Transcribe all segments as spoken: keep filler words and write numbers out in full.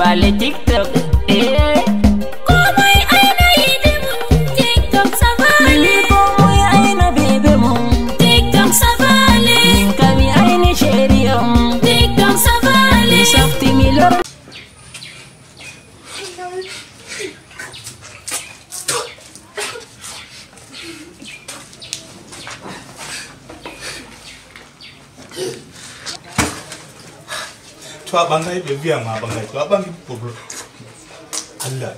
Ale TikTok, eh. Komai aina ibe mu. TikTok savale. Komai aina bebe mu. TikTok savale. Kami aina sherium. TikTok savale. Safti milor. To a ɓangay, ɓe wiya ma a ɓangay. To a ɓangi, problème. Allah.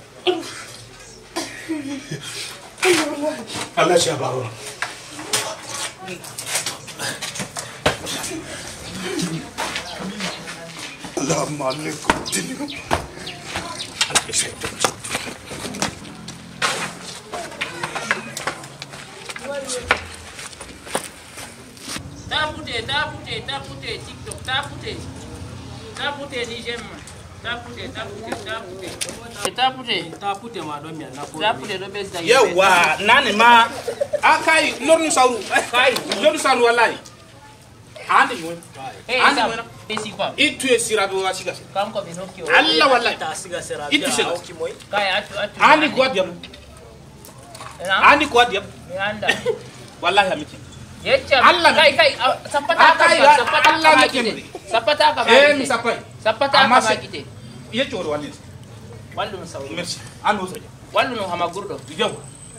Allah, ci a baaba. Allahumma alaikum. Tapute, tapute, tapute, TikTok, tapute. Tapute, Niger ma. Tapute, tapute, tapute. Tapute. Tapute ma ɗon mi annda ko. Tapute ɗo ɓesda yimɓe. Yawwa, nane ma. A kay, lornu sawru. Kay, lornu sawru wallahi. Andi mo. Eh, andi mo. Esi quoi? Ittu e sira do wasiga. Kanko ɓe nokki o. Allah wallahi. Ta siga sera. Ittu sira. Kay, attu, attu. Andi ko waddi am. Andi ko waddi am? Mi anda. Wallahi a miti. Yecca. Allah kay kay, sappata ka, sappata ka Allah ma gite. Sappata ka ma gite. Eh, mi sappai. Sappata ka ma gite. Yecco o wallin. Wallu no sawru. Merci. An o soja. Wallu no hama gurdo. Jaw.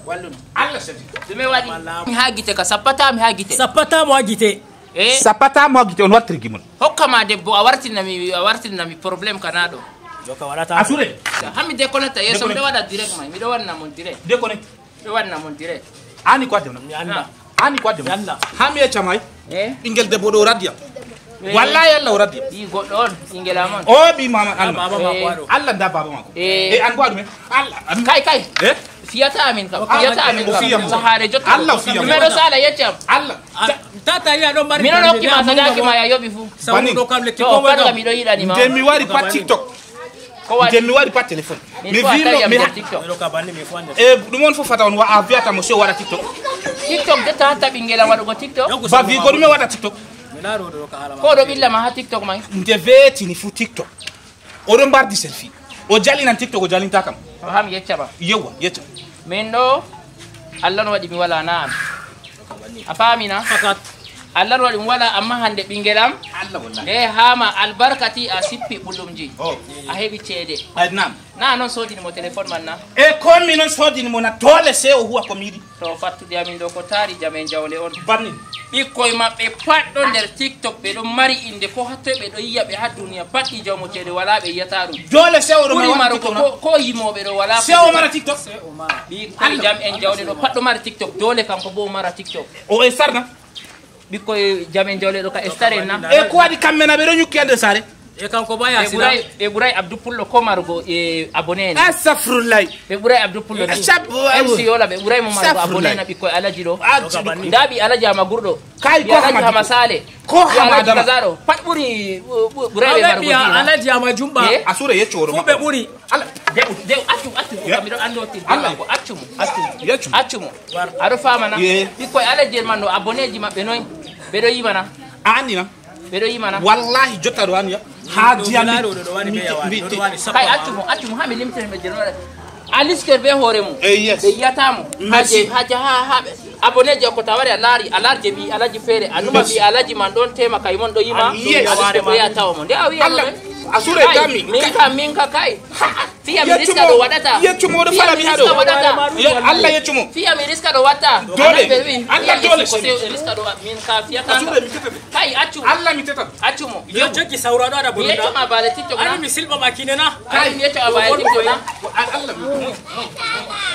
Wallu no. Allah sadi. Dume wadi? Mi ha gite ka, sappata mi ha gite. Sappata mo ha gite. Eh? Sappata mo ha gite, on wartiri gimol. Hokka ma debbo, a wartinna mi, a wartinna mi problème kana ɗo. Joka waɗata. Asure. Hammi déconnecte, yeso miɗo waɗa direct mai, miɗo wanna mon direct. Déconnecte. Miɗo wanna mon direct. Ani ko adde mi anda. Ani ko adde mi anda. Hammi e camay. Eh? Ɓingel debbo ɗo raddiya. Eh. Wallahi Allah o raddiya. Ɓi goɗɗo on, ɓingel am on. O ɓi mama Allah. Baba mako. Eh. Allah nda baba mako. Eh. E an ko aɗume? Allah. Kay kay. Eh? Fiyata amin kam. Fiyata amin kam. Sahare jotto. Allah fiya. Miɗo sala yeccam. Allah. Tata ya ɗon mari. Mino nokki ma sadaki ma ya yoɓi fu. Sawru ɗo kam lekki. To ko parga miɗo yiɗani ma. Nde mi wari pat TikTok. Ko wari? Nde mi wari pat téléphone. Mi wi no mi ha TikTok. E ɗum on fof fata on wa a wiyata mo si o waɗa TikTok. TikTok de tata ɓingel am waɗugo TikTok. Ba wi ko ɗum e waɗa TikTok. Ko ɗo ɓilla ma ha TikTok mai. Nde weetini fu TikTok. Oɗon mbardi selfie. O jalinan TikTok, o jalinta kam. To ham yecca ba. Yewwa, yecca. Min ɗo, Allah no waɗi mi wala na am. A faamina? Fakat. Allah no waɗi mi wala, amma hande ɓingel am. Allah wallahi. Nde hama albarkati a sippi ɓulumji. Oh. A heɓi ceede. Ay, naam. Na non sodini mo téléphone man na? E ko mi non sodini mo na dole se o huwa ko mi yiɗi. To fattude amin ɗo ko taari jam en jawle on. Banni. Ɓikkoy maɓɓe pat ɗo nder TikTok, ɓe ɗon mari innde ko hattoy, ɓe ɗo yiya ɓe ha duniya pat, ɗi jawmo ceede wala ɓe yiyata ɗum. Dole se o ɗo mari TikTok na? Ko, ko yimooɓe ɗo wala. Se o mara TikTok? Ɓikkoy jam en jawle ɗo pat ɗo mari TikTok, dole kanko bo o mara TikTok. O e sarna? Ɓikkoy jam en jawle ɗo ka estare na? E ko waɗi kamɓe na ɓe ɗo ñukki hande saare? E kanko ba ɓe yasina. Ɓuray, ɓe ɓuray Abdou Pullo ko marugo e abonné en. Astagfirullah. Ɓe ɓuray Abdou Pullo ni. Sab-, M C Yola ɓe ɓuray mo marugo abonné na ɓikkoy Alaji ɗo. Nda ɓi Alaji Hama Gurɗo. Kay ko Alaji Hama Sale. Ko Hama Adama. Pat ɓuri, ɓu-, ɓuray ɓe marugo ɓi Alaji Hama Jumba. Eh? A sure yecco woro ɓe ɓuri. Ala. Dew, dew, accu, accu. Kam miɗo ando ti. Allah. Accu mo, accu mo. Yeccu mo. Accu mo. Aɗo famana? Ye. Ɓikkoy Alaji en man no abonné ji maɓɓe noy? Ɓe ɗo yimana. A anndi na? Ɓe ɗo yimana. Wallahi jotta ɗo anniya. Ha diya mi. Kay accu mo, accu mo, ha mi limtene ɓe jeno waɗa. A lisker be hoore mum. Eh, yes. Ɓe yiyata mo. Merci. Haje, haje, ha, ha, ɓe. Abonné je ko tawari a laari, a laari je ɓi Alaji feere. A numa ɓi Alaji man ɗon tema kay mon ɗo yima. Yes. A lisker ɗo ya tawa mo. Nde a wiya Allah. A sure kami. Min ka, min ka kay. Fiya mi riska ɗo waɗata. Yeccu mo, ɗo fala mi haɗo. Yo Allah yeccu mo. Fiya mi riska ɗo watta. Dole. Allah dole. Riska ɗo min ka fiyata. Kay accu. Allah mi tetan. Accu mo. Yo jokki sawra ɗo ada bonda. Yeccu ma bale TikTok na. Ani mi silba ma kinena. Kay mi yeccu ma bale TikTok na. Allah.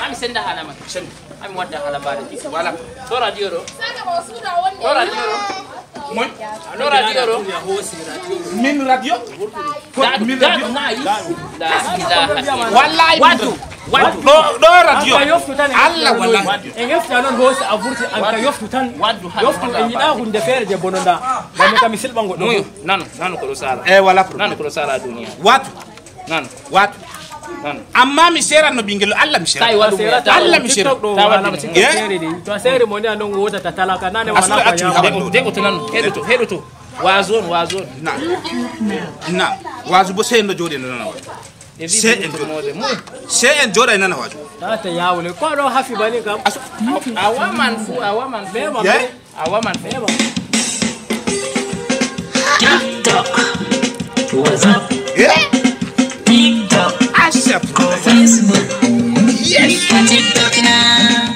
Ami senda halama. Senda. Ami wadda halama bale TikTok. Wala. To radio ɗo. To radio ɗo. Moy? No radio ɗo? Min radio? Ko min radio? Wallahi waddu. Waddu. Ɗo, ɗo radio. Allah wallahi. En yofta noon hoosi a vurti an ka yoftu tan. Waddu. Yoftu en yiɗa hunde feere je bononda. Ngam mi kam mi silɓa ngo ɗo. Nanu, nanu ko ɗo sala. Eh, wala problème. Nanu ko ɗo sala duniya. Watu. Nanu. Watu. Nanu. Amma mi seranno ɓingel Allah mi seranno. Kay waɗu mo. Allah mi seranno. Ta waɗu mo. Eh? To a seri mo ni a non wota ta talaka nane wala ko yawa. Dego to nanu. Heɗoto, heɗoto. Wazu on, wazu on. Na. Na. Wazu bo sey no jooɗi no nana. Sey en jooɗo. Sey en jooɗo en nana waaju. Tata yawle. Ko ɗo hafi bani kam. A waman fu, a waman fu. Beba. Ye? A waman fu. Beba. TikTok. WhatsApp. Ye? TikTok. Accept. Ko Facebook. Yes. Ka TikTok na.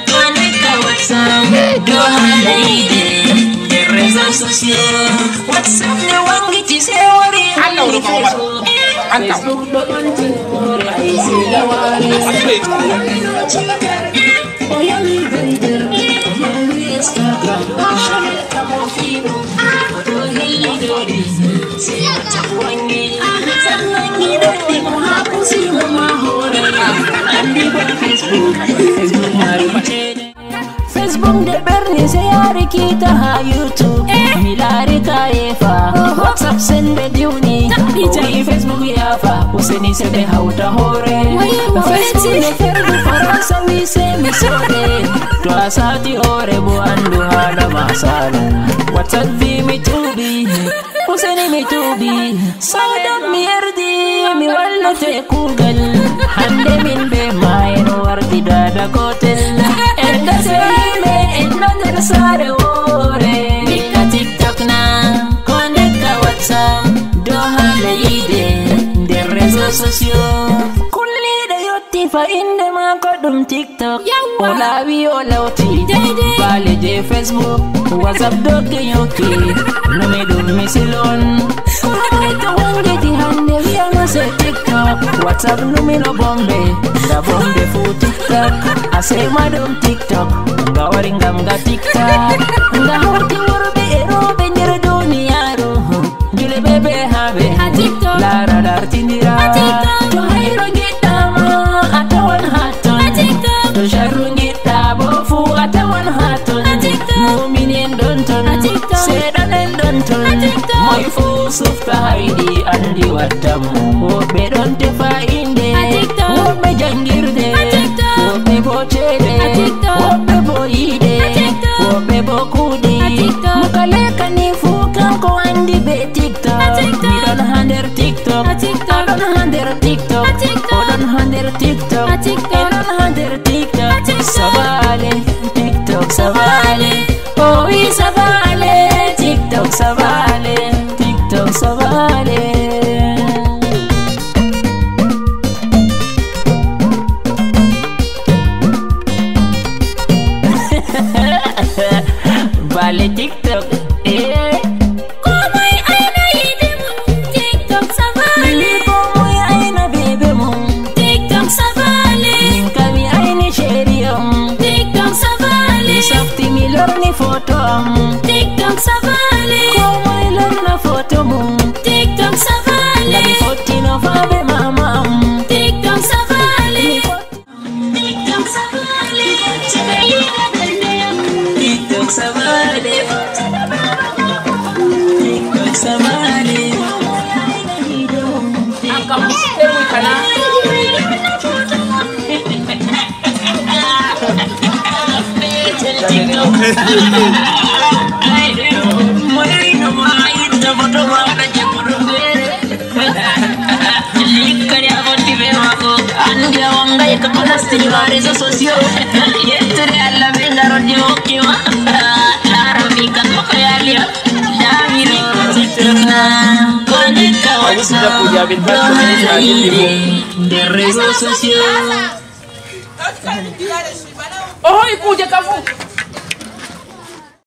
Ko ne ka WhatsApp. Do hande ide. Des réseaux sociaux. WhatsApp ne wangi ci sewori. An na wuro ko ba. An ka. Facebook nde ɓerni se yaari kiita haa YouTube. Eh. Mi laari ka yeefa. Oho. WhatsApp sen ɓe diwni. Taɓɓi jam. Wi Facebook yaafa. Useni se ɓe hawta hoore. Wayo, Facebook wayo. Ne ferdu Faransa wi se mi soode. To a saati hoore bo anndu haala ma saala. WhatsApp wi mi tuubi. Useni mi tuubi. Sawdam mi yardi, mi wallete kuugal. Hande min be ma en wardi dada gotel. En gasa yimɓe, en ɗo nder saare woore. Ndikka TikTok na, ko ndikka WhatsApp. Do haala yiide nder réseaux sociaux. Kulliiɗo yotti fa innde maako ɗum TikTok. Yawwa. O laawi o lawti. Daidai. Baale je Facebook, WhatsApp dokke yokki. Numi ɗum misil on. Ko moy to wangiti hande wiyama se TikTok. WhatsApp numi no bombe. Nda bombe fu TikTok. A sey ma ɗum TikTok. Nga wari ngam nga TikTok. Nga hawti worɓe e rooɓe nder duniyaaru. Jule bebe habe. A TikTok. Lara lartindira. A TikTok. To hayro ngiɗɗa ma, a tawan ha ton. A TikTok. To sharru ngiɗɗa bo fu, a tawan ha ton. A TikTok. Mu'min en ɗon ton. A TikTok. Seeɗan en ɗon ton. A TikTok. Moy fu sufta haydi andi wattam. Woɓɓe ɗon tefa inde. A TikTok. Woɓɓe jangirde. A TikTok. Woɓɓe bo ceede. A TikTok. Woɓɓe bo yiide. A TikTok. Woɓɓe bo kuuɗi. A TikTok. Mo kale kani fu kanko andi be TikTok. A TikTok. Mi ɗon ha nder TikTok. A TikTok. A ɗon ha nder TikTok. A TikTok. O ɗon ha nder TikTok. A TikTok. En ɗon ha nder TikTok. A TikTok. Sabale. TikTok sabale. O wi sabale. TikTok sabale. TikTok sabale. Bale TikTok. Eh. Komai aina idemu. TikTok sabale. Komai aina bebe mum. TikTok sabale. Kami aini sheri am. TikTok sabale. Safti mi lorni foto am. TikTok sabale. Komai lorna foto mum. TikTok sabale. Lami fottino fabe mama am. TikTok sabale. Likkani a fotti be maako, anndi a wangay ka ko nastini ma réseaux sociaux. Yettude Allah be ngarol je hokki ma. Laara mi kan ko yaali ma. Daamiro TikTok na, ko ndikka WhatsApp. Ɗo haala yiide nder réseaux sociaux. O hoyi kuuje kam fof.